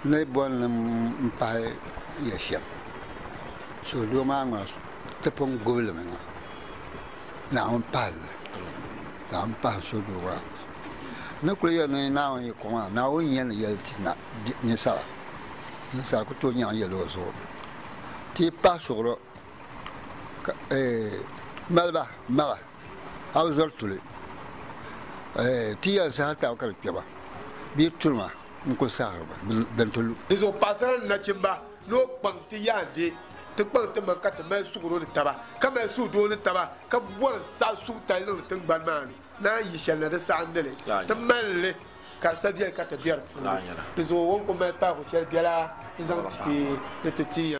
N ni boli ni m pahi ya shɛm, suhudoo maa ŋuna ti pun gbubi li mi ŋɔ, Naawuni pahi li, Naawuni pahi suhudoo maa. N ni kuli yɛli ni Naawuni yi kɔŋ maa, Naawuni n-yɛn ni yɛli ti na ninsala, ninsala ku tooi nyaŋ yɛli o zuɣu. Ti yi pahi suɣuro ka mali ba mala a bi zɔri tuli ti yɛn sahi taba ka di kpɛba bee tulima n-kuli sahiri ba din ti lu. Di zuɣu paɣisara ni nachimba ni o kpaŋ ti yaandi, ti kpaŋ ti maŋ ka ti mali suɣuro ni taba, ka mali suhudoo ni taba, ka bɔri saɣi suhutali niŋdi tiŋgbani maa ni. Naan yi shɛli na di saɣindi li, ti mali li ka di sa viɛli ka ti be di puuni. Di zuɣu o ni ku mali pahigu shɛli biɛla n-zaŋ ti ti ni ti ti ya.